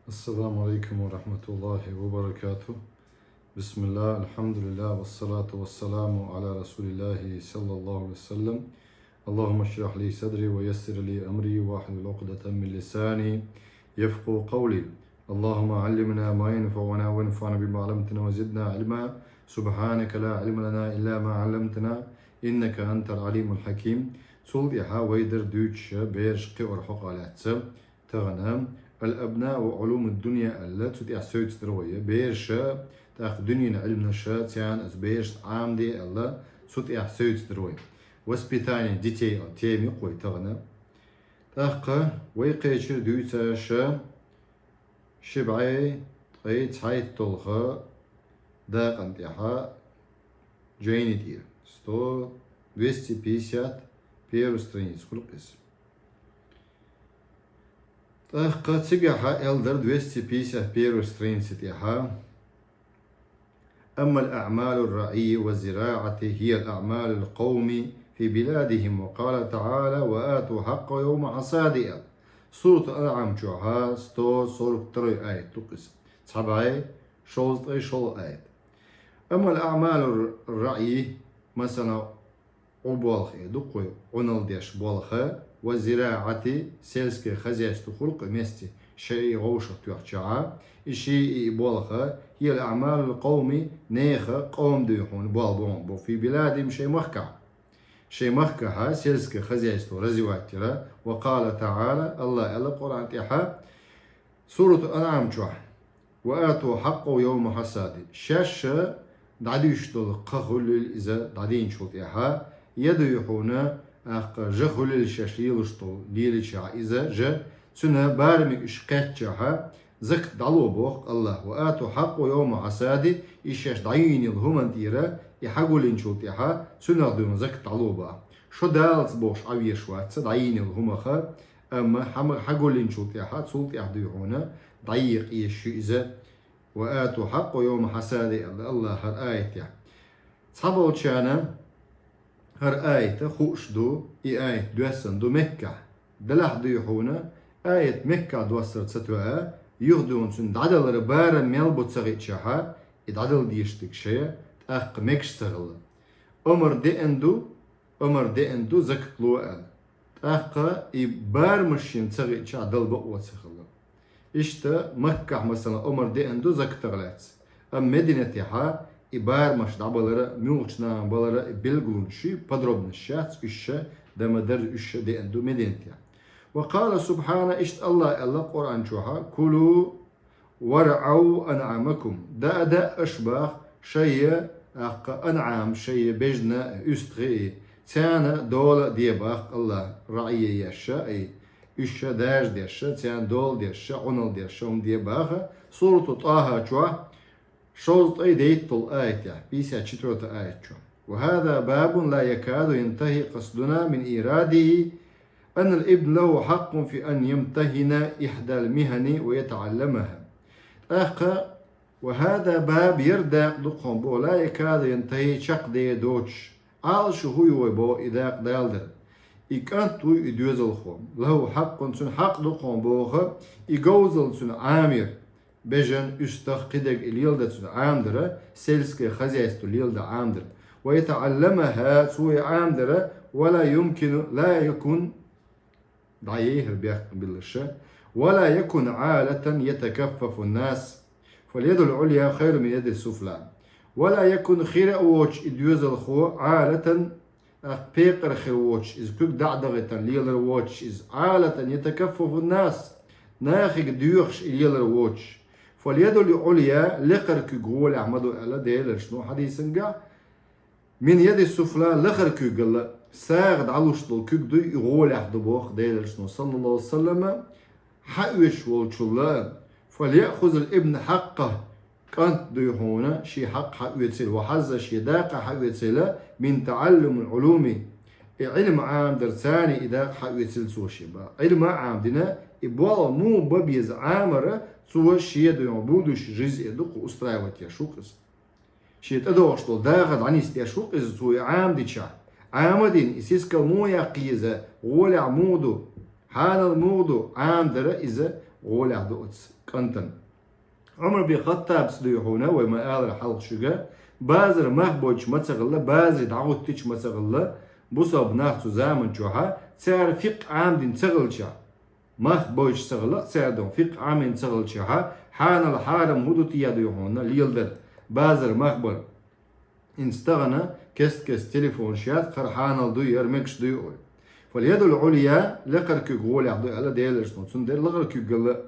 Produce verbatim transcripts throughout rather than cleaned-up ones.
السلام عليكم ورحمة الله وبركاته. بسم الله، الحمد لله، والصلاة والسلام على رسول الله صلى الله عليه وسلم. اللهم اشرح لي صدري ويسر لي أمري واحلل عقدة من لساني يفقهوا قولي. اللهم علمنا ما ينفعنا وانفعنا بما علمتنا وزدنا علما. سبحانك لا علم لنا إلا ما علمتنا إنك أنت العليم الحكيم. Цул тӀехьа вай дара дуьйцуш бераш кхиор хьокъалаьцна. Тахана الأبناء وعلوم الدنيا аьлла, цу тӀехь севцадар вай. Бераш, тӀаккха дуьненан Ӏилманаш, царна ас берашна Ӏамаде аьлла, цу тӀехь севцадар вай. Воспитание детей тема ю-кх вай тахана. ТӀаккха вай кхечира дуьйцаш ши бӀаь ткъе цхьайтталгӀа дакъан тӀехьа жайни тӀера. Сто, двести пятьдесят первая страница хуьлу-кх иза. ТӀаккха цигахьа эл дара двести пятьдесят первая страница тӀехьа: أما الأعمال الرعي والزراعة هي الأعمال القوم في بلادهم، وقال تعالى: وآتوا حقه يوم حصاده. Сурат Анъам чохьа сто сорок второй аят ду-кх иза. Цхьа бӀаь шовзткъе шолгӀа аят. أما الأعمال الرعي, масала, Ӏу болх э ду-кх вай, Ӏуналла деш болх, والزراعة, сельское хозяйство хуьлу-кх месте, шайн вовшах тоьхчахьа, и ши и болх, هي الأعمال القوم, нехан, къоман дуй хьуна болх бу хьуна боху, في بلادهم, шайн махкахь. Шайн махкахьа сельское хозяйство развивать яра. وقال تعالى, АллахӀа аьлла Къуръан тӀехьа, Сурат Анъам чохь: وآتوا حقه يوم حصاده. Шаьш дӀадуьйш долу кха хуьлийла иза дӀадийначул тӀаьхьа, я дуй хьуна, тӀаккха жа хуьлийла шаьш лелаш долу лелачахь иза жа, цуьнан барамиг уьш кхаьччахьа, закат дӀало боху АллахӀа. وآتوا حقه يوم حصاده, и шаьш дӀайийна йолу хӀуманна тӀера, и хьагулйинчул тӀаьхьа, цуьнах дуьйна закат дӀало боху. Шо далаца бохуш Ӏан веш вац дӀайийна йолу хӀуманах, амма хьама хьагулйинчул тӀаьхьа, цул тӀаьхьа дуй хьуна, дӀаекъа езаш ю иза. وآتوا حقه يوم حصاده аьлла АллахӀа хӀара аятехь. Цхьаболчарна хӀара аят хууш ду, и аят доьссина ду Меккахь. Делахь дуй хьуна, аят Меккахь доссар ца тоьа, юха дуй хьуна цуьнан дӀадалара барам мел бу ца хиъчахьа, и дӀадала дезаш дерг шайн, тӀаккха мегаш ца хилла. Омра деана ду, омра деана ду закат ло аьлла. ТӀаккха и барамаш шена ца хиъчахь дала бакъо ца хилла. Иштта Маккахь, масала, омра деана ду закатах лаьцна. Амма Мединатехьа и барамаш дӀабалара, муьлхачу нахана балара и билгалонаш ю, подробносташ яц, уьш ша, дан ма дарра уьш ша деана ду Мединатехь. وقال سبحانه, иштта АллахӀа аьлла Къуръан чохьа: كلوا وارعوا أنعامكم. Даа, даа аша боху шайн, тӀаккха анӀам, шайн бежана уьстагӀий, царна дола а де боху АллахӀа, раӀия еш а, и уьш ша даржа деш а, царна дола деш а, Ӏуналла деш а хӀума де боху. Сурату ТӀахьа чохь шовзткъе дейтталгӀа аятехь, пятьдесят четвёртый аят чу. وهذا باب لا يكاد ينتهي قصدنا من إيراده أن الابن له حق في أن يمتهن إحدى المهن ويتعلمها. ТӀаккха, وهذا باب, яра дакъа ду-кх хьуна боху, لا يكاد ينتهي, чекхдер доцуш, Ӏалашо хӀун ю вай боху и дакъа далдара. И кӀант вуй и доьзалхо, له حق, цуьнан хьакъ ду-кх хьуна боху, и говзалла цуьнан Ӏамор, бежан, уьстагӀ, кхидерг и леладан цуьнан Ӏамадара, сельское хозяйство леладан Ӏамадара. ويتعلمها, цо и Ӏамадара, ولا يمكن, لا يكن, дӀаехьара бехк биллаша, ولا يكن عالة يتكفف الناس، فاليد العليا خير من اليد السفلى. ولا يكن, хир а воцуш и доьзалхо, عالة, тӀаккха пекъар хир воцуш, иза куьг дӀа а дахийтина лелар воцуш иза, عالة يتكفف الناس, нахе доьхуш и лелар воцуш. فاليد العليا, лакхара куьг гӀолехь ма ду аьлла Делан элчано хьадисангахь, من اليد السفلى, лахара куьгал, сагӀа дӀалуш долу куьг дуй, и гӀолехь ду боху Делан элчано, صلى الله عليه وسلم, хьаоьцуш волчул. فليأخذ الابن حقه, кӀант дуй хьуна, шен хьакъ хьаоьцийла, وحظه, шен дакъа хьаоьцийла, من تعلم العلوم, и Ӏилма Ӏамадар царна и дакъа хьаоьцийла цо шен боху. Ӏилма а Ӏамадина, и болх муха бан беза Ӏамар, цо шен дуй хьуна будущий жизнь эр ду-кх, устраивать еш ву-кх иза. Шен тӀедогӀуш долу дахар дӀанисдеш ву-кх иза цо и Ӏамадичахь. Ӏамадина, и сискал муха яккха еза, гӀолехь муха ду, хьанал муха ду, Ӏамадара иза, гӀолехь ду оцу кӀантана. Ӏумар бин Хаттабс дуй хьуна, вай ма-аллара хьалха шуьга, базар мах бойтуш ма ца хилла, базаре дӀагӀуттуш ма ца хилла, бусалба нах цу заман чохь, цара фикъхӀ Ӏамдина ца хилча, мах бойтуш ца хилла, цара ду фикъхӀ Ӏамдина ца хилча, хьанал хьарам хӀун ду те дуй хьуна, леладар, базар мах бар. ХӀинца тахана кест-кеста телефонаш яц, хӀара хьанал дуй, хӀара мегаш дуй олий. Фал ядул Ӏулья, лакхара куьг гӀолехь ду аьлла Делан элчано, цундела лахара куьг гала.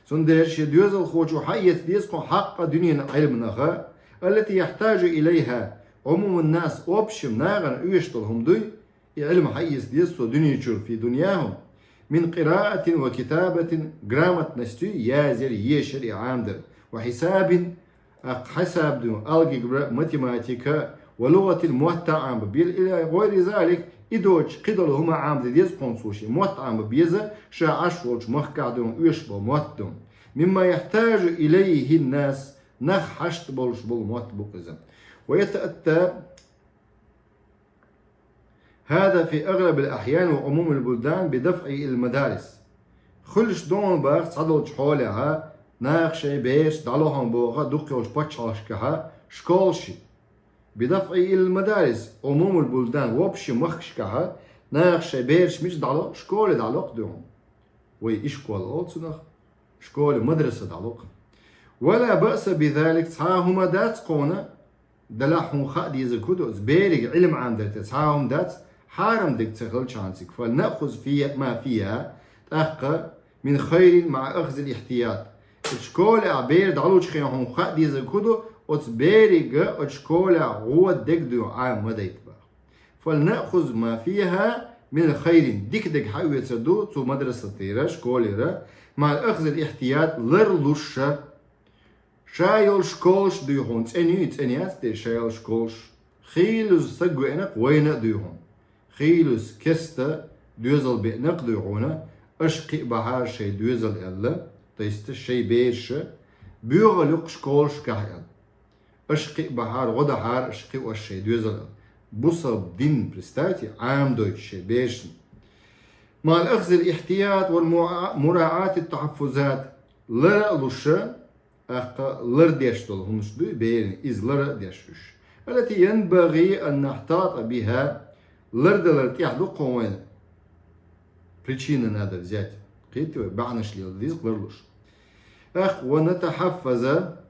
Цундела шен доьзалхочо хьаэца деза кху хьакъ дуьненан Ӏилманах, аллати яхьтажу илайхьа Ӏумумун нас, общем нахана оьшуш долу хӀума дуй, и Ӏилма хьаэца деза цо дуьнен чуьра, фи дуньяхьум, мин къираатин ва китабатин, грамотностью, язъяр, ешар, и Ӏамдар, ва хьисабин, тӀаккха хьисаб ду, алгебра, математика, ва лугӀатин, мотт Ӏамабан беза, ила гӀайри залик, и доцуш кхидолу хӀума Ӏамаде деза кхунна цо шен, мотт Ӏамабан беза, ша Ӏаш волчу махкахь ду оьшуш болу мотт ду. Мимма яхьтажу илайхьин нас, нах хьашт болуш болу мотт бу иза. Ва ятаатта хьада фи агӀлабил ахьян ва Ӏумумил булдан би дафӀихьил мадарис. Хуьлуш ду боху цхьадолчу хьолехь, наха шайн бераш дӀало хьуна боху дукхахйолчу пачхьалкхашкахь школаш. Би дафӀихьил мадарис, Ӏумумил булдан, вообще махкашкахь, наха шайн бераш мича дӀало, школе дӀало-кх ду хьуна. Вай ишкол олу цунах, школе, мадраса дӀало-кх. Ва ла баъса би залик, цхьа а хӀума дац кхунна, делахь хьуна хаа дезарг хӀун ду, оцу берига Ӏилма Ӏамдар тӀе цхьа а хӀума дац, хьарам дерг ца хилчхьана цига. Фал наъхуз фи-, ма фиха, тӀаккха мин хайрин маъа ахзил ихьтият. Оцу школе ахь бер дӀалучу хенахь хьуна хаа дезарг хӀун ду, оцу берига оцу школехь гӀо дерг ду Ӏама ма дайта боху. Фал наъхуз ма фиха мин хайрин, дика дерг хьаоьцур ду цу мадрасатера, школера, маъа ахзил ихьтият, лар луш ша. Ша йолу школаш ду хьуна, цӀена ю, цӀена яц те ша йолу школаш. Хийлаза стаг веана-кх вайна а ду хьуна. Хийлаза кеста доьзал беана-кх ду хьуна, аша кхиа бахьара шайн доьзал аьлла, то есть шайн бераша, боьхалла ю-кх школашкахь аьлла. Аша кхиа бахьара, гӀо дахьара аша кхиош шайн доьзал аьлла. Бусалба дин, представьте, Ӏамадойтуш шайн берашна. Маъа ахзил ихьтият вал муа-, мураъати тахьаффузат. Лар а луш, тӀаккха лар деш долу хӀуманаш ду и берийн, иза лар а деш уьш. Аллати янбагӀи ан нахьтата биха, лардалар тӀехь ду кхунна вайна. Причина надо взять. Кхетий вай, бахьанаш леладо деза-кх лар луш. ТӀаккха ва натахьаффаза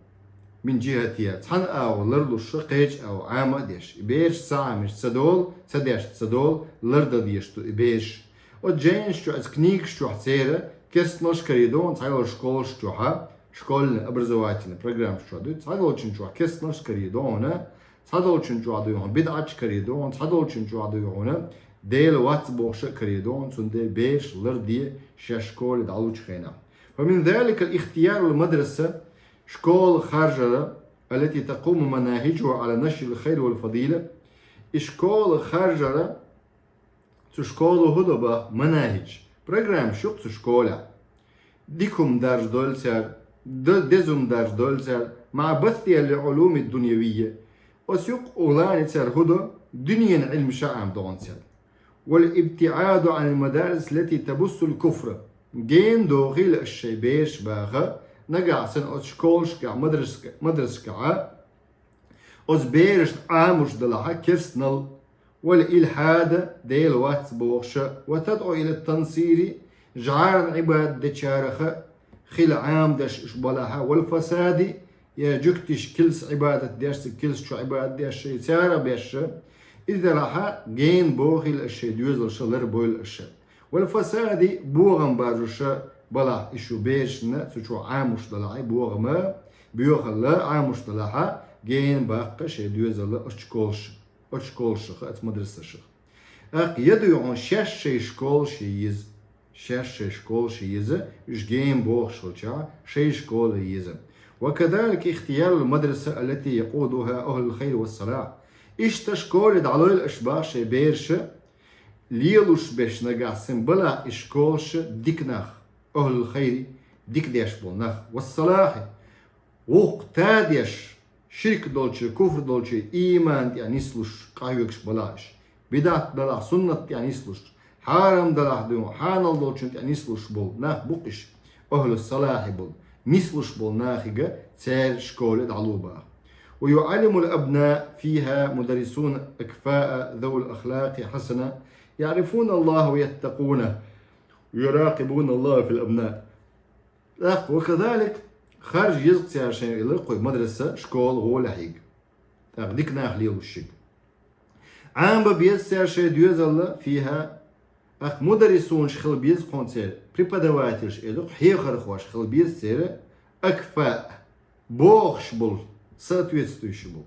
мин жихатиха, цхьана агӀор лар луш, кхечу агӀор Ӏама а деш. И бераш ца Ӏамийча ца долу, ца дешча ца долу, лардан дезаш ду и бераш. Оцу жайнаш чохь, оцу книгаш чохь церан керстаналш карийр ду хьуна цхьайолчу школаш чохь, школьный образовательный программаш чохь ду, цхьадолчун чохь керстаналш карийр ду хьуна, цхьадолчун чохь ду хьуна бидӀаташ карийр ду хьуна, цхьадолчун чохь ду хьуна Дела вац бохуш а карийр ду хьуна, цундела бераш ларде шаьш школе дӀалучу хенахь. Фа мин заликал ихтиярул мадраса, школа харжара, аллати такъуму манахиджуха Ӏала нашрил хайр вал фадила, и школа харжара, цу школа хӀун до боху, манахидж, программаш ю-кх цу школехь. Дика хӀума даржадойла цара, д-, деза хӀума даржадойла цара, маъа бассиха лил Ӏулумид дуньявийя. Оцу юкъа уллехь цара хӀун до, дуьненан Ӏилмаш а Ӏамадо хьуна цара. Вал ибтиӀаду Ӏанил мадарис лати табуссул куфра. Гена дохийла аша шайн бераш боху, нагахь санна оцу школашкахь, мадрас-, мадрасашкахь, оцу берашна Ӏамош далахь керстанал, вал илхьада, Дела вац бохуш а, ва тадӀу ила тансири, жӀаран Ӏибадат дечарех а хила Ӏамадеш уьш балахь, вал фасади, я жуьгтиша килс Ӏибадат деш, цига килс чу Ӏибадат деш, шайн цара а беш а, иза далахь гена бохийла аша шайн доьзалш а, ларбойла аша. Вал фасади, бохам баржош а балахь и шу берашна, цу чу Ӏамош далахь бохам а, боьхалла Ӏамош далахь, гена баккха шайн доьзал оцу школаш, оцу школашах, оцу мадрасашах. ТӀаккха я ду хьуна шаьш шайн школаш еза, шаьш шайн школаш еза, уьш гена бохуш хилча, шайн школа еза. Ва казалика ихтиярул мадраса аллати якъудуха ахлул хайр ва салахь. Иштта школе дӀалойла аша боху шайн бераш а, лелош беш нагахь санна балахь и школаш а дика нах, ахлул хайри, дика деш болу нах, ва салахьи, вукху тадеш, ширк долчу, куфр долчу, ийман тӀе нислуш къахьоьгуш балахь уьш, бидӀат далахь суннат тӀе нислуш, хьарам далахь дуьйна хьанал долчун тӀе нислуш болу нах бу-кх уьш. أهل الصلاح болу, нислуш болу нахе церан школе дӀалуш бу. ويعلم الأبناء فيها مدرسون أكفاء ذوي الأخلاق الحسنة يعرفون الله ويتقونه ويراقبون الله في الأبناء. ТӀаккха وكذلك харжа еза цара шайн ила кхуьй мадраса, школа гӀолехьиг. ТӀаккха дика нах лелош шига. Ӏамабан беза цара шайн доьзал فيها, тӀаккха مدرسون хила беза кхунна церан, преподавателаш эдокху хьехархош хила беза церан أكفاء, бохуш болу, соответствующий болу.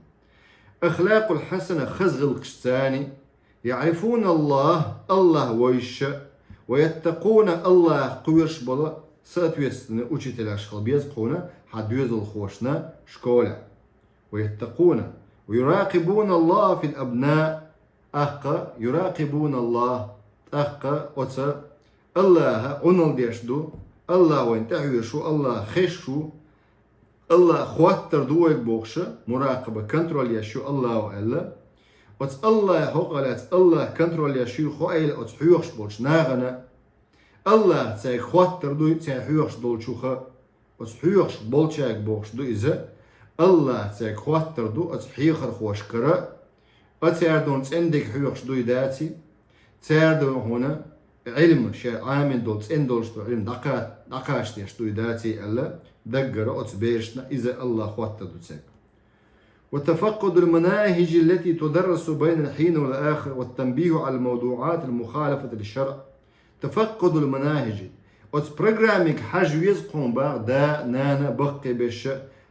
أخلاق الحسنة хаза гӀиллакхаш царна, يعرفون الله, АллахӀ вовзуш, ويتقونه, АллахӀах кхоьруш болу соответственно учителяш хила беза кхунна хьан доьзалхошна школе. ويتقونه ويراقبون الله في الأبناء, тӀаккха يراقبون الله, тӀаккха оцу АллахӀа Ӏуналла деш ду, АллахӀ вайна тӀехьоьжуш ву, АллахӀ хезаш ву, АллахӀ хоттур ду вайга бохуш, муракъаба, контроль еш ю АллахӀа аьлла. Оцу АллахӀан хьокъехь лаьцна АллахӀ контроль еш ю хьо аьлла оцу хьоьхуш болчу нахана. АллахӀ цаьрга хоттур ду, цаьрга хьоьхуш долчуха, оцу хьоьхуш болчаьрга бохуш ду иза, АллахӀ цаьрга хоттур ду оцу хьехархошкара, а цара дуьйна цӀена дерг хьоьхуш дуй даций, цара дуьйна хьуна Ӏилма, шаьш Ӏамийна долу цӀена долуш долу Ӏилма дӀакха-, дӀакхачдеш дуй даций аьлла, даггара оцу берашна иза АллахӀ хоттур ду цаьрга. وتفقد المناهج التي تدرس بين الحين والآخر والتنبيه على الموضوعات المخالفة للشرع. تفقد المناهج. Оцу программига хьажа веза кхунна боху да, нана, баккхий берш,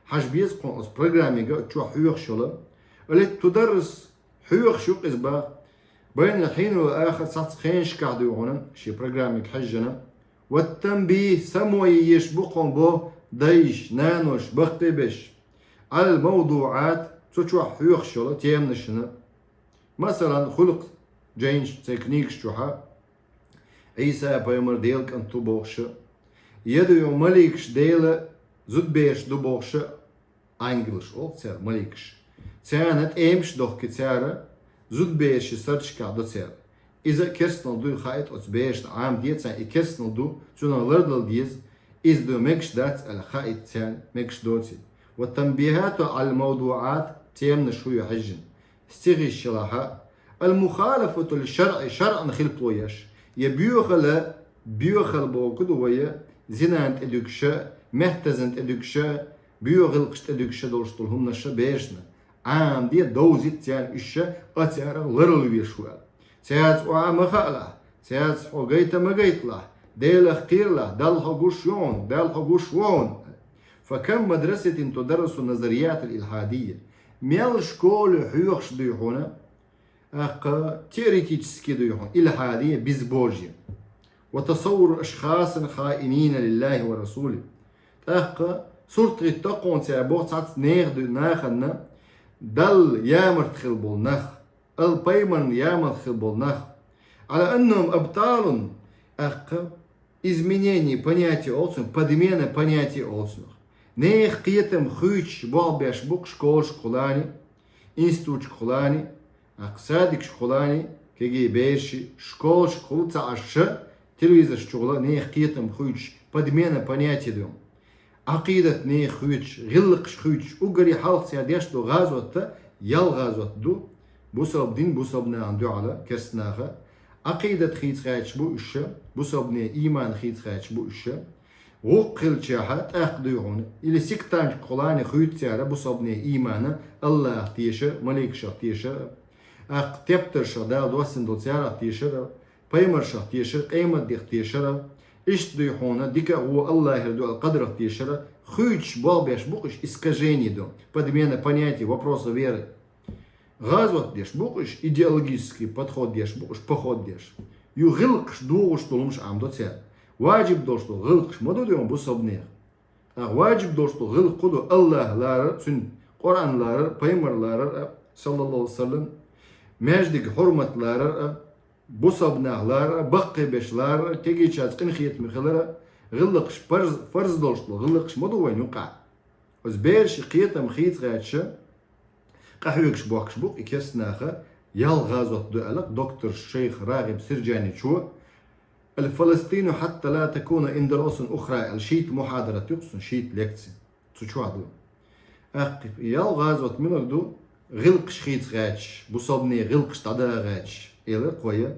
хьажа беза кхунна оцу программига, оцу чохь хьоьхуш йолу. التي تدرس, хьоьхуш ю-кх иза боху, بين الحين والآخر, цхьацца хенашкахь дуй хьуна, шен программига хьаьжжина. والتنبيه, самое еш бу кхунна боху дайша, наноша, баккхий берш, على الموضوعات, цу чохь хьоьхуш йолу теманашна. Масалан, Хулукъ Джейнш церан книгаш чохь, Ӏийса-пайхамар Делан кӀант ву бохуш, я дуй хьуна маликаш Делан зудабераш ду бохуш, ангелаш олу цара, маликаш. Царна тӀемаш дохкий цара, зудабераш сардашкахь до цара. Иза керстанал дуй хаийта оцу берашна, Ӏамаде царна и керстанал ду, цунах лардала деза, иза дуй мегаш дац аьлла хаийта царна, мегаш доций. والتنبيهات على الموضوعات, теманаш хӀу ю хьаьжжина. Стихаш шалахь а. المخالفة للشرع, шарӀана хилпало еш. Я боьхала, боьхала бохург ду вай, зинана тӀедуьгуш, меттазана тӀедуьгуш, боьха гӀиллакхашна тӀедуьгуш долуш долу хӀуманаш берашна Ӏамаде, довзийта царна уьш, а царах ларалла везаш ву аьлла. Цаьрца охьа ма хаалахь, цаьрца хьо гайта ма гайталахь, Делах кхералахь, Далла хьо гуш ю хьуна, Далла хьо гуш ву хьуна. فكم مدرسة تدرس النظريات الإلحادية. Мел школа хьоьхуш дуй хьуна, тӀаккха теоретически дуй хьуна, илхьади, безбожие. وتصور أشخاص خائنين لله ورسوله. ТӀаккха сурт хӀитта кхунна цара боху цхьацца нехан дуй нахана, Далла ямарт хила болу нах, ал пайхамарна ямарт хила болу нах. على أنهم أبطال, тӀаккха изменение понятия олу цунах, подмена понятия олу цунах. Нехан кхетам хуьйцуш болх беш бу-кх школашкахула а, институташкахула а, тӀаккха садикашкахула а, кегий бераш, школашкахула ца Ӏаш, телевизораш чухула нехан кхетам хуьйцуш, подмена понятия ду. Ӏакъидат нехан хуьйцуш, гӀиллакхаш хуьйцуш, уггаре хьалха цара деш долу гӀазот, ял гӀазот ду, бусалба дин, бусалба нахана дуьхьал, керста наха. Ӏакъидат хийца гӀерташ бу уьш, бусалбане ийман хийца гӀерташ бу уьш. ГӀуллакх хилчахьа, тӀаккха дуй хьуна, или сектанташкахула а хуьйцу цара бусалбане ийман, Аллахах тешар, маликашах тешар, тӀаккха тептаршах, Дала доссийна долу царах тешар, пайхамаршах тешар, къематдех тешар, иштта дуй хьуна, дика а, вон а Аллахера ду аьлла къадарах тешар, хуьйцуш болх беш бу-кх уьш, искажение ду, подмена понятий, вопроса веры. ГӀазот деш бу-кх уьш, идеологический подход деш бу-кх уьш, поход деш. Ю гӀиллакхаш дохуш долу хӀумнаш Ӏамадо цара. Важиб долуш долу гӀиллакхаш ма ду дуй хьуна бусалбанех. ТӀаккха важиб долуш долу гӀиллакх хӀун ду? Аллах ларар а, цуьнан Къуръан ларар а, пайхамар ларар а, саллаллаху алейхи ва саллам, маьждиг хьурмат ларар а, бусалба нах ларар а, баккхий берш ларар а, кегийчаьрца къинхетаме хилар а, гӀиллакхаш парз, фарз долуш долу гӀиллакхаш ма ду вайна юкъахь. Оцу бераши кхетам хийца гӀерташ, къахьоьгуш бохкуш бу-кх и керста наха, ял гӀазот ду аьлла-кх доктор шайх РагӀиб Сирджаничо, الفلسطين حتى لا تكون عندنا أخرى, аьлла, шийтта мухьадарат ю-кх цун, шийтта лекци цу чохь ду. ТӀаккха ялх гӀазот муьлха ду? ГӀиллакхаш хийца гӀерташ, бусалбанийн гӀиллакхаш дӀадаха гӀерташ, элира кхо я.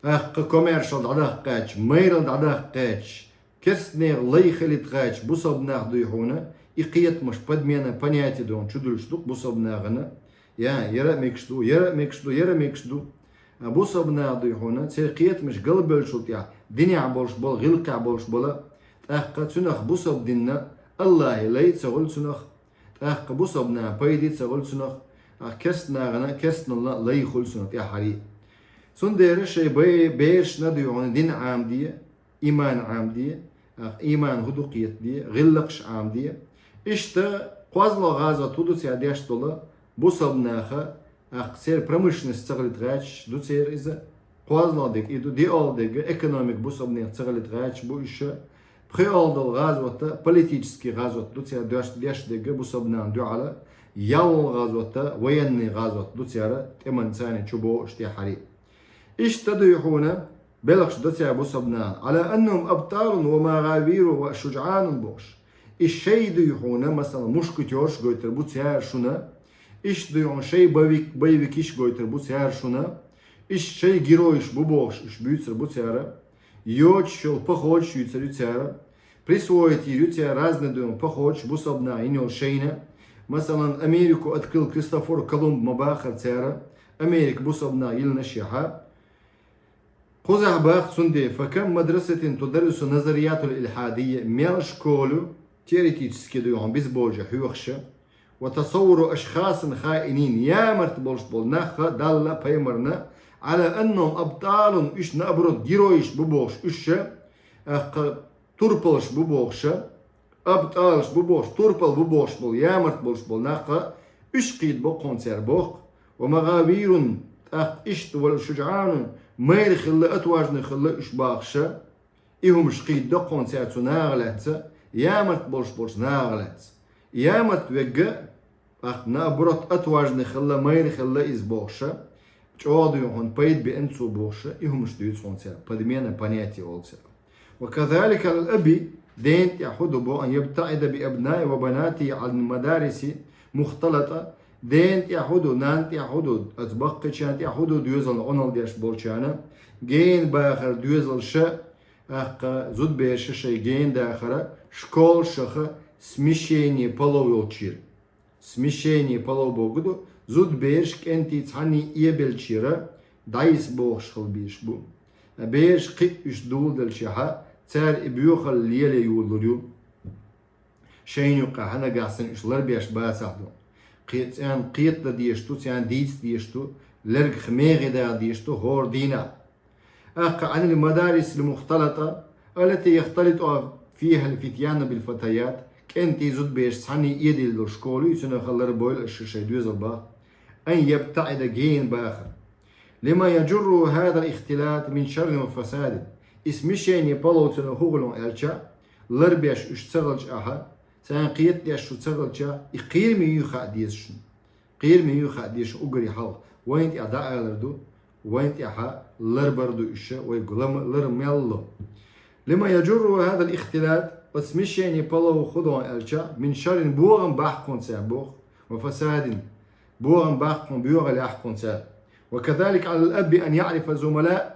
ТӀаккха комаьршал дӀадаккха гӀерташ, майралла дӀадаккха гӀерташ, керстанех лай хилийта гӀерташ, бусалба нах, дуй хьуна, и кхетамаш, подмена понятий, дуй хьуна, чудуьллуш ду-кх бусалба нахана. Я, яра а мегаш ду, яра а мегаш ду, яра а мегаш ду. А бусалба наха, дуй хьуна, церан кхетамаш галбевллачул тӀехьагӀа, динехь болуш бола, гӀиллакхехь болуш бола, тӀаккха цунах, бусалба динна, АллахӀан лай а ца хуьлу цунах, тӀаккха бусалба нахана пайда а ца хуьлу цунах, тӀаккха керстанашна, керстаналлина лай хуьлу цунах тӀаьххьара. Цундела шайн бе-, берашна, дуй хьуна, дин Ӏамаде, иман Ӏамаде, тӀаккха иман хӀун ду кхетаде, гӀиллакхаш Ӏамаде. Иштта кхозлагӀа гӀазот хӀун ду цара деш долу? Бусалба наха, тӀаккха церан промышленность ца хилийта гӀерташ ду церан иза. КхозлагӀа дерг и ду, диъалгӀа дерг экономика бусалбанех ца хилийта гӀерташ бу уьш. ПхоьалгӀа долу гӀазот политический гӀазот ду цара деш, деш дерг бусалба нахана дуьхьал. ЯлхолгӀа гӀазот военный гӀазот ду цара, тӀеман царна чу бохуш тӀаьххьара. Иштта, дуй хьуна, белхаш до цара бусалба нахана. على أنهم أبطال ومغاوير وشجعان бохуш. И шайн, дуй хьуна, масала, мушкетёрш гойтур бу цара шуна. Иштта, дуй хьуна, шайн боевик-, боевикаш гойтур бу цара шуна. Иштта шайн геройш бу бохуш, уьш буьйцур бу цара. Йоцуш йолу походаш юьйцур ю цара. Присвоить йийр ю цара разный, дуй хьуна, походаш бусалба наха йина йолу шайна. Масала, Америку открыл Кристофор Колумб ма бахара цара. Америка бусалба наха йиллинашехь. Кхузахь боху цундела: فكم مدرسة تدرس النظريات الإلحادية, мел школа ю теоретически, дуй хьуна, безбожие хьоьхуш, وتصور أشخاص خائنين, ямарта болуш болу нах Далла, пайхамарна, على أنهم أبطال, уьш, наоборот, геройш бу бохуш уьш, тӀаккха турпалш бу бохуш, абтӀалаш бу бохуш, турпал бу бохуш болу, ямарта болуш болу нах, уьш кхийдабо-кх хьуна цара боху. ومغاوير, тӀаккха иштта, وشجعان, майра хилла, отважный хилла уьш бохуш, и хӀумаш кхийдадо-кх хьуна цара цу нахах лаьцна, ямарта болуш болчу нахах лаьцна. Ямарта верг, тӀаккха, наоборот, отважный хилла, майра хилла иза бохуш, чӀогӀа, дуй хьуна, пайда беана цо бохуш, и хӀумаш дуьйцу хьуна цара, подмена понятий олу цара. وكذلك على الأب, дена тӀехь хӀун ду боху, أن يبتعد بأبنائه وبناته عن مدارس مختلطة, дена тӀехь хӀун ду, нанна тӀехь хӀун ду, оцу баккхийчарна тӀехь хӀун ду доьзална Ӏуналла деш болчарна, генабахар доьзалш, тӀаккха зудабераш шайн генадахар школашкахь смешение полов йолчуьра. Смешение полов бохург ду, зудабераш, кӀентий цхьаьний эбелчуьра дӀайиса бохуш хила безаш бу. Бераш кхин а уьш доладелчехь, цара и боьхалла лело йолалур ю. Шайна юккъехь нагахь санна уьш ларбеш бацахь ду. Кхе-, царна кхетадан дезаш ду, царна дийца дезаш ду, лергах мегӀи даха дезаш ду хӀора дийнахь. ТӀаккха عن المدارس المختلطة التي يختلط فيها الفتيان بالفتيات, кӀентий зудабераш цхьаьний эделла долу школа ю, цунах ларбойла уьш шайн доьзал боху. أن يبتعد, генабахар. لما يجره هذا الاختلاط من شر وفساد. И смешение полов цунах хӀун хуьлу аьлча, ларбеш уьш ца хилча ахьа, царна кхетадеш шу ца хилча, и кхераме ю хаа деза шуна. Кхераме ю хаа деза шуна уггаре хьалха. Вайна тӀехь дӀаалар ду, вайна тӀехь ларбар ду уьш, вай лам-, лар мел ло. لما يجره هذا الاختلاط, оцу смешение полов хӀун ду аьлча, من شر, бохам боху хьуна цара боху, وفساد, бохам боху хьуна, боьхалла яхьа хьуна цара. وكذلك على الأب أن يعرف زملاء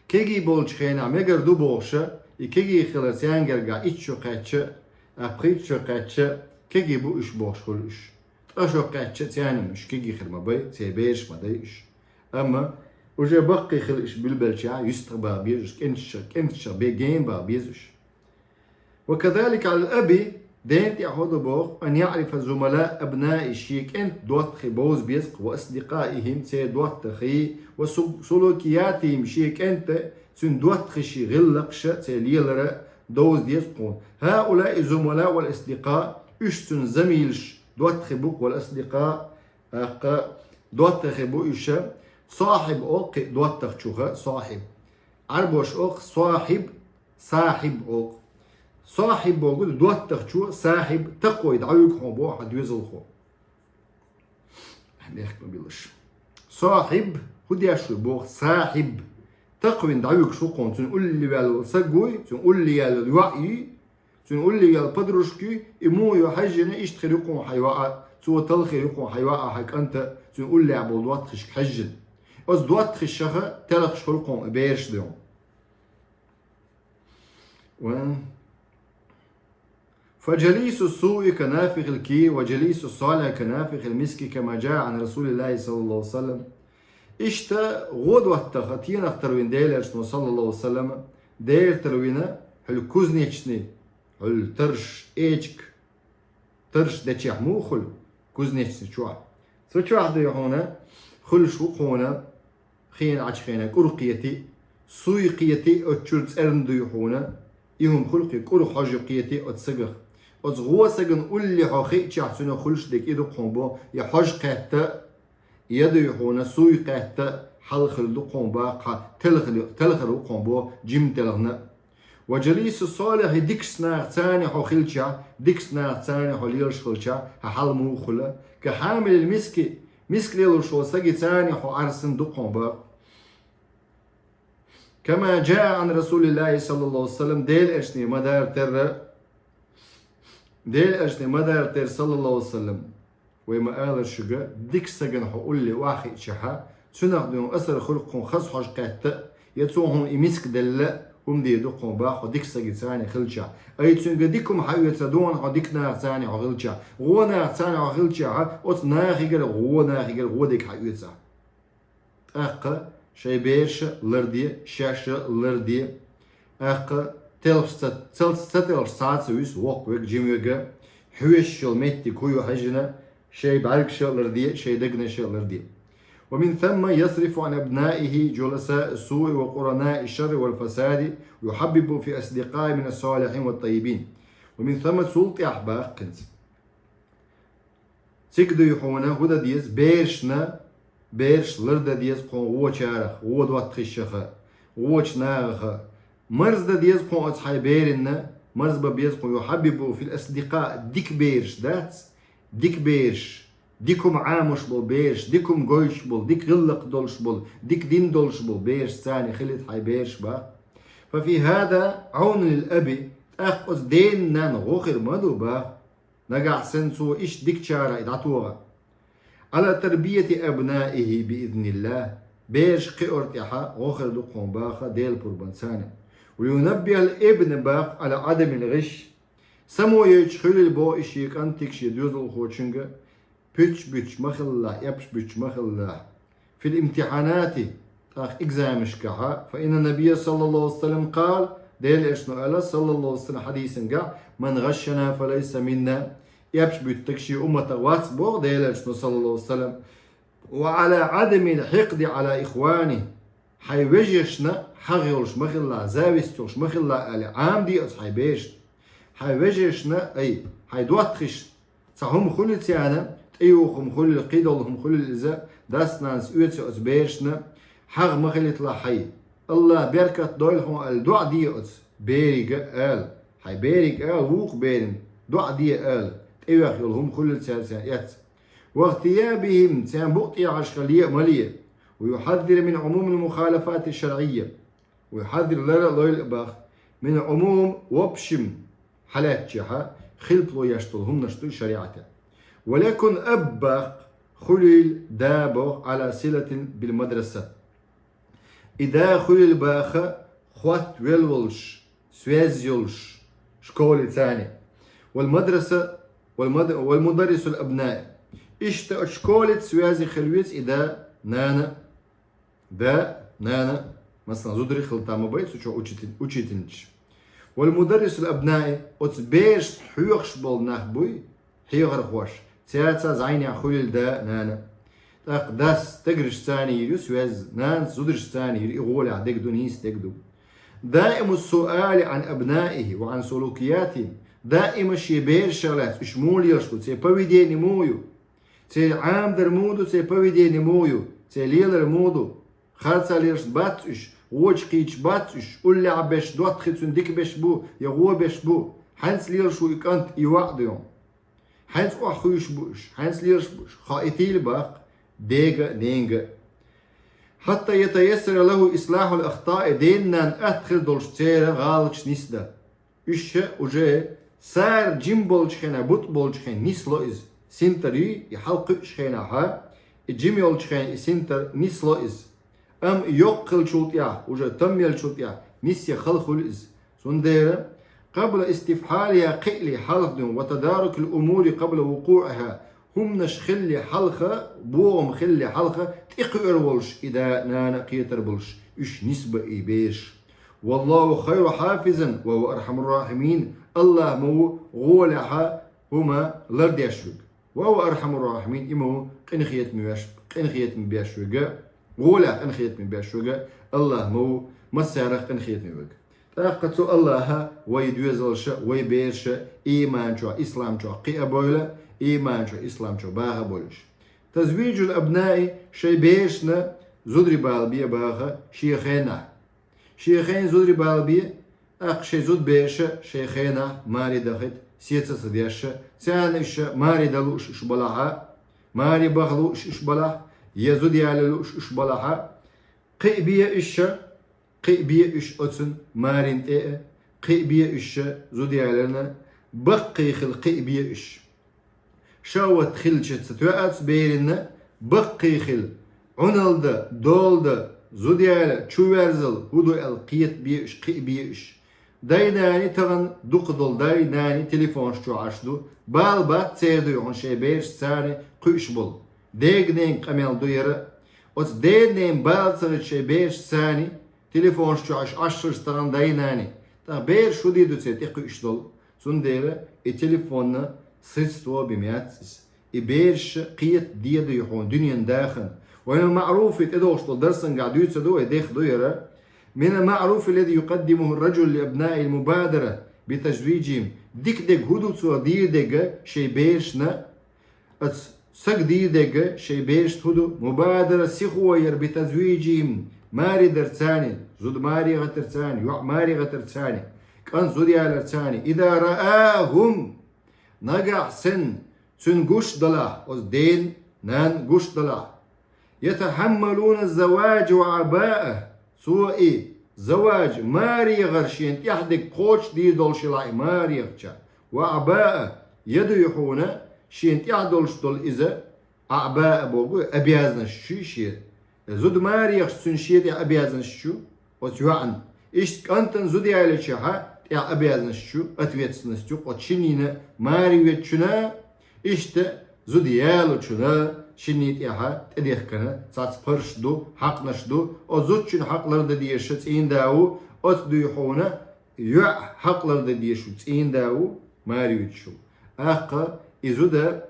Кегий болчу хенахь мегар ду бохуш, и кегий хилар царна гергахь итт шо кхаьчча а, пхийтта шо кхаьчча а, кегий бу уьш бохуш хуьлу уьш. Ткъа шо кхаьчча а царна уьш кегий хир ма бай, церан бераш ма дай уьш. Амма уже баккхий хила уьш билбелчахь, юьстах баха беза уьш, кӀенташах, кӀенташах бе гена баха беза уьш. وكذلك على الأب, дена тӀехь хӀун ду боху, أن يعرف زملاء أبنائه, шен кӀентан доттагӀий бовза беза-кх, وأصدقائهم, церан доттагӀий, وسلوكياتهم, шен кӀентан, цуьнан доттагӀийн гӀиллакхаш, церан лелар довза деза-кх хьуна. هؤلاء الزملاء والأصدقاء, уьш цуьнан замилаш, доттагӀий бу-кх, والأصدقاء, тӀаккха доттагӀий бу уьш, сахьиб олу-кх доттагӀчух, сахьиб. Ӏарбоша олу-кх сахьиб, сахьиб олу-кх. Сахьиб бохург ду доттагӀчо, сахьиб, такхой дӀавуьгу хьуна боху хьан доьзалхо. Мехк ма биллаш. Сахьиб, хӀун деш ву боху, сахьиб, Такхвин дӀавуьгуш ву кхуна, цуьнан улле ваьлла волу саг вуй, цуьнан улле яьлла йоӀ юй, цуьнан улле яьлла подружка юй, и муха ю хьаьжжина, иштта хир ю кхуна хьан йоӀа, цо талхир ю кхуна хьан йоӀа, хьан кӀанта, цуьнан уллехь болу доттагӀашка хьаьжжина. Оцу доттагӀашха телхаш хуьлу кхуна и бераш дуьйна. Ван. فجليس السوء كنافخ الكير وجليس الصالح كنافخ المسك كما جاء عن رسول الله صلى الله عليه وسلم. Иштта гӀо доттагӀа, тенах тарвина Делан Элчано, саллаллаху алейхи ва саллам, дера тарвина хьуьлла кузнечный, хьуьлла тарш, эчиг, тарш дечехь муха хуьлу кузнечный чохь. Цу чохь дуй хьуна, хуьлуш ву кхуна, хенан Ӏачу хенан кӀур кхетий, суй кхетий, оцу чуьра цӀерна дуй хьуна, и хӀума хуьлу кхин кӀур хьожа кхетий оцу сагах. Оцу гӀо сагана улле хьо хиъчахь, цуьнан хуьлуш дерг и ду кхуна бо, я хьожа кхетта, я дуй хьуна, суй кхетта, хьалха хила ду кхуна баккха, телхар, телхар ву кхуна бо, жима телхна. وجليس الصالح, дикачу нахаца хьо хилча, дикачу нахаца хьо лелаш хилча, хьан хьал муха хуьлу? كحامل المسك, миск лелош волу сагица хьо Ӏарсана ду кхуна баккха. كما جاء عن رسول الله صلى الله عليه وسلم, Делан Элчане ма-дарра терра, Делан Элчане ма-дарра терра, саллаллаху алейхи ва саллам. Вай ма-аллара шуьга, дика сагана хьо улле охьахиъчахьа, цуьнах дуьйна асар хуьлу кхуна хаза хьожа кхетта, я цо хьуна и миск делла, хӀума де ду кхуна баккха хьо дика сагица хилчахь. Ай цуьнга дика хӀума хьаоьцу дуьйна хьо дика нахаца хьо хилчахь, гӀо нахаца хьо хилчахьа, оцу нахигара, гӀо нахигара гӀо дерг хьаоьцахь. ТӀаккха шайн бераш а ларде, шаьш а ларде. ТӀаккха телхаш ца, ца, ца телхаш цхьа а ца вуьсу, воккха верг, жима верг, хьоьшуш йолу меттиг хӀун ю хьаьжжина, шайн бӀаьргаш а ларде, шайн дегнаш а ларде. ومن ثم يصرف عن أبنائه جلساء السوء وقرناء الشر والفساد ويحبب في أصدقائه من الصالحين والطيبين. ومن ثم, цул тӀаьхьа баккхинца. Цига дуй хьуна хӀун дан деза, берашна, бераш лардан деза кхуна гӀочарах, гӀо доттагӀашха, гӀочу нахаха. Марздан деза кхуна оцу хьайн беринна, марзбан беза кхуна يحبب في الأصدقاء, дика бераш дац, дика бераш, дика хӀума Ӏамош болу бераш, дика хӀума гойтуш болу, дика гӀиллакх долуш болу, дика дин долуш болу берашца хилийта хьайн бераш баккха. ففي هذا عون للأب, тӀаккха оцу ден-нанна гӀо хир ма ду баккха. Нагахь санна цо иштта дикачара и дӀатоха. على تربية أبنائه بإذن الله. Бераш кхиорна тӀехь гӀо хир ду кхуна баккха Делан пурбанца. وينبه الابن баккха على عدم الغش. Самойлачу хуьлийла боху и шен кӀантиг шен доьзалхочуьнга, пуьташ буьтуш ма хилалахь, эпаш буьтуш ма хилалахь. في الامتحانات, тӀаккха экзаменашкахьа, فإن النبي صلى الله عليه وسلم قال, Делан Элчано аьлла, саллаллаху алейхи ва саллам, хьадисангахь: من غشنا فليس منا. Эпаш буьттург шен умматах вац боху Делан Элчано, саллаллаху алейхи ва саллам. وعلى عدم الحقد على إخوانه. Хьайн вежаршна хьагӀ йолуш ма хилалахь, зависть йолуш ма хилалахь аьлла, Ӏамаде оцу хьайн берашна. Хьайн вежаршна, ай, хьайн доттагӀашна цхьа хӀума хуьлийла царна, тӀеюху хӀума хуьлийла, кхидолу хӀума хуьлийла иза, дас-нанас оьцу оцу берашна, хьагӀ ма хилийталахь хьайн. АллахӀа беркат дойла хьуна аьлла, доӀа де оцу берига ала. Хьайн берига ала, вукху берина доӀа де ала, тӀеюьху йолу хӀума хуьлийла цаьрца эцна. واغتيابهم, царна букъ тӀехьашха ле а ма ле. ويحذر من عموم المخالفات الشرعية. ويحذر, лар а лойла боху, من عموم, в общем, хьалаьцначохь, хилпало еш долу хӀуманаш ду шариӀатехь. وليكن الأب боху, хуьлийла да боху, على صلة بالمدرسة. И да хуьлийла боху, хӀотта велла волуш, связь йолуш, школица. والمدرسة, والمد-, والمدرس الأبناء. Иштта оцу школица связь хила веза и да, нана. Да, нана, масалан, зударий хила там ма бай цу чохь учитель, учительница. والمدرس الأبناء, оцу бераш хьоьхуш болу нах буй, хьехархош, цаьрца зӀенехь хуьлийла да, нана. ТӀаккха дас стегаршца йийр ю связь, нанас зударшца йийр ю, и гӀолехь дерг ду, нийса дерг ду. دائم السؤال عن أبنائه وعن سلوكياتهم. Даима шен берашах лаьцна, уьш муха лелаш ду, церан поведение муха ю? Церан Ӏамадар муха ду, церан поведение муха ю, церан лелар муха ду? Харцахь лелаш бац уьш, гӀоча кхийдаш бац уьш, уллехь беш, доттагӀий цуьнан дика беш бу я гӀо беш бу? Хьаьнца лелаш ву и кӀант, и йоӀ дуй хьуна? Хьаьнца охьахуьйсуш бу уьш, хьаьнца лелаш бу уьш? Хоуьйтийла боху дега а, ненга а. حتى يتيسر له إصلاح الأخطاء, ден-нанна атта хир долуш церан гӀалаташ нисдан. Уьш уже цара жима болчу хенахь, бутӀа болчу хенахь нисло иза. Синтар юй, и хьалкхуьуш хенахь, и жима йолчу хенахь и синтар нисло иза. Амма и йоккха хиллачул тӀаьхьа, уже там еллачул тӀаьхьа, нисъян хала хуьлу иза. Цундела, قبل استفحالها, кхиале хьалха дуьйна, وتدارك الأمور قبل وقوعها, хӀуманаш хилале хьалха, бохам хилале хьалха, тӀекхуьур волуш и да-нана а, кхетар болуш, уьш нисбан и бераш. والله خير حافظ وهو أرحم الراحمين. АллахӀ ма ву гӀолехьа хӀума лардеш верг. وهو أرحم الراحمين, и ма ву къинхетаме веш, къинхетаме беш верг, гӀолехь къинхетаме беш верг, АллахӀ ма ву массарах къинхетаме верг. ТӀаккха цу АллахӀа вай доьзалш а, вай бераш а ийман чохь, ислам чохь кхиабойла, ийман чохь, ислам чохь баха а бойла уьш. تزويج الأبناء, шайн берашна зударий бала бе баха шен хенахь. Шен хенахь зударий бала бе, тӀаккха шайн зудабераш а шайн хенахь маре дахийта, сеца а ца деш, царна уьш маре дан лууш уьш балахь а, маре баха лууш уьш балахь, я зуда яла лууш уьш балахь а, кхиабе уьш, кхиабе уьш оцу марин тӀе а, кхиабе уьш зуда яларна, баккхий хила кхиабе уьш. ШахӀват хилча ца тоьа оцу берина, баккхий хила, Ӏуналла дан, дола дан, зуда яла, чуверзал, хӀун ду аьлла кхетабе уьш, кхиабе уьш. Дай-наний тахана дукха долу дай-наний телефонаш чохь Ӏаш ду, бала бац церан дуьхьал шайн бераш царна кхуьуш болу. Дега-ненан къамел ду яра. Оцу дега-ненан бала ца хилча шайн бераш царна телефонаш чохь Ӏаш, Ӏаш хилча тахана дай-наний. ТӀаккха бераш хӀун дийр ду церан тӀекхуьуш долу? Цундела и телефонна средство бен яц иза. И бераш кхета деза дуй хьуна дуьненан дахана. Вайн маъруфи тӀедогӀуш долу дарсангахь дуьйцур ду вай, дех ду яра. من المعروف الذي يقدمه الرجل لأبنائه المبادرة بتزويجهم. Дика дерг хӀун ду цо дийр дерг шайн берашна? Оцу сага дийр дерг шайн берашна хӀун ду? Мубадара сихо яр بتزويجهم, маре дар царна, зуда маре гӀатар царна, йоӀ маре гӀатар царна, кӀант зуда ялар царна. إذا رآهم, нагахь санна цуьнан гуш далахь, оцу ден-нанна гуш далахь. يتحملون الزواج وعباءه, цо и заваж, маре гӀар шена тӀехь дерг кхочуш дийр долуш хилахь и маре гӀатча. وعباءه, я дуй хьуна, шена тӀехь долуш долу иза, аъбаа боху, обязанность чуй шен. Зуда маре гӀаш цуьнан шен тӀехь обязанность чу оцу йоӀна. Иштта кӀантана зуда ялийча тӀехь обязанность чу, ответственность чу, оцу шиннина маре веттачунна, иштта зуда ялочунна шиннийн тӀехь тӀедехкина цхьацца парзаш ду, хьакънаш ду, оцу зудчун хьакъ лардан дезаш цӀийнда ву, оцу дуй хьуна йоӀ хьакъ лардан дезаш ву цӀийнда ву, маре ветташ ву. ТӀаккха и зуда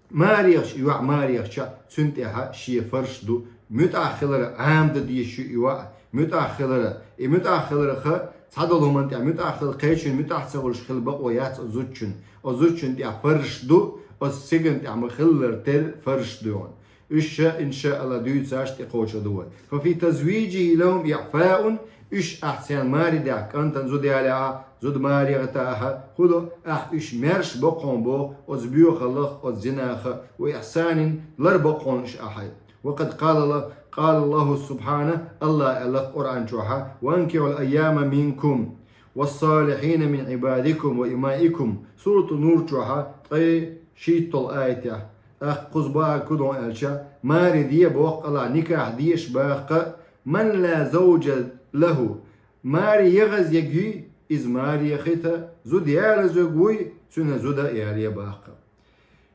маре гӀаш, и йоӀ маре гӀача, цуьнан тӀехь шен парзаш ду, муьтӀахь хилар Ӏамадан дезаш ю и йоӀ, муьтӀахь хилар. И муьтӀахь хиларх цхьадолу хӀуманна тӀехь муьтӀахь хила, кхечуьнга муьтӀахь ца хуьлуш хила бакъо яц оцу зудчун. Оцу зудчун тӀехь парзаш ду, оцу циган тӀехь ма-хиллара терра парзаш ду хьуна. Уьш ша, иншаалла, дуьйцуш тӀекхочур ду вай. ففي تزويجه لهم إعفاء, уьш ахь царна маре дахь, кӀантана зуда ялахь, зуда маре гӀатахь, хӀун ду, ахь уьш маьрша боккхуш боху оцу боьхаллах, оцу зинах, وإحسان, лар боккхуш ахь. وقد قال الله، قال الله سبحانه, АллахӀа аьлла Къуръан чохь: وأنكحوا الأيامى منكم والصالحين من عبادكم وإمائكم. Сурату Нур чохь ткъе шийтталгӀа аятехь. ТӀаккха кхуза бахарг хӀун ду аьлча, маре де боху АллахӀа, никахь дезаш боху, من لا زوج له, маре егӀазъерг юй, иза маре яхийта, зуда ялазарг вуй, цуьнан зуда ялае боху.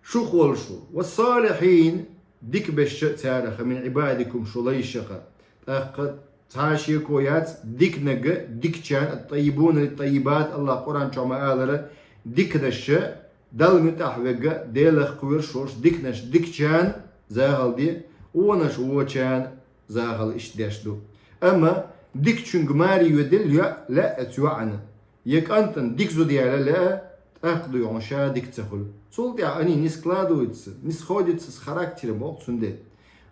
Шух волуш ву. والصالحين, дика берш а царах, من عبادكم, шун лайшах. ТӀаккха цхьа шеко яц, диканиг дикачарна, الطيبون للطيبات, АллахӀа Къуръан чохь ма-аллара, диканаш, Далла муьтӀахь верг, Делах кхоьруш волуш, диканаш дикачарна захалде, вонаш вочарна захал, иштта деш ду. Амма дикачуьнга маре йоьдийла йоӀ, лаьа оцу йоӀана, я кӀантана дика зуда яла лаьа, тӀаккха дуй хьуна ша дика ца хуьлу. Цул тӀаьхьа они не складывается, не сходится с характером, боху цундела.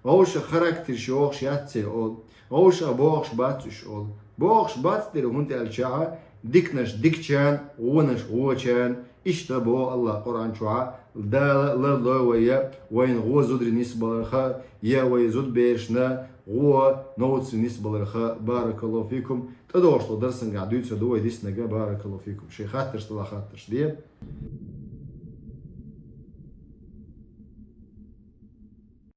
Вовшах характерш йохуш яц церан олу. Вовшах бохуш бац уьш олу. Бохуш бац дерг хӀунда аьлча, диканаш дикачарна, вонаш вочарна, иштта боху АллахӀа Къуръан чохь, Дала лардойла вай, вайна гӀо зударий нисбаларх, я вай зудаберашна гӀо новцӀи нисбаларха, баракаллаху фикум. ТӀадогӀуш долу дарсангахь дуьйцур ду вай диснарг, баракаллаху фикум. Шайн хаттарш далахь, хаттарш де.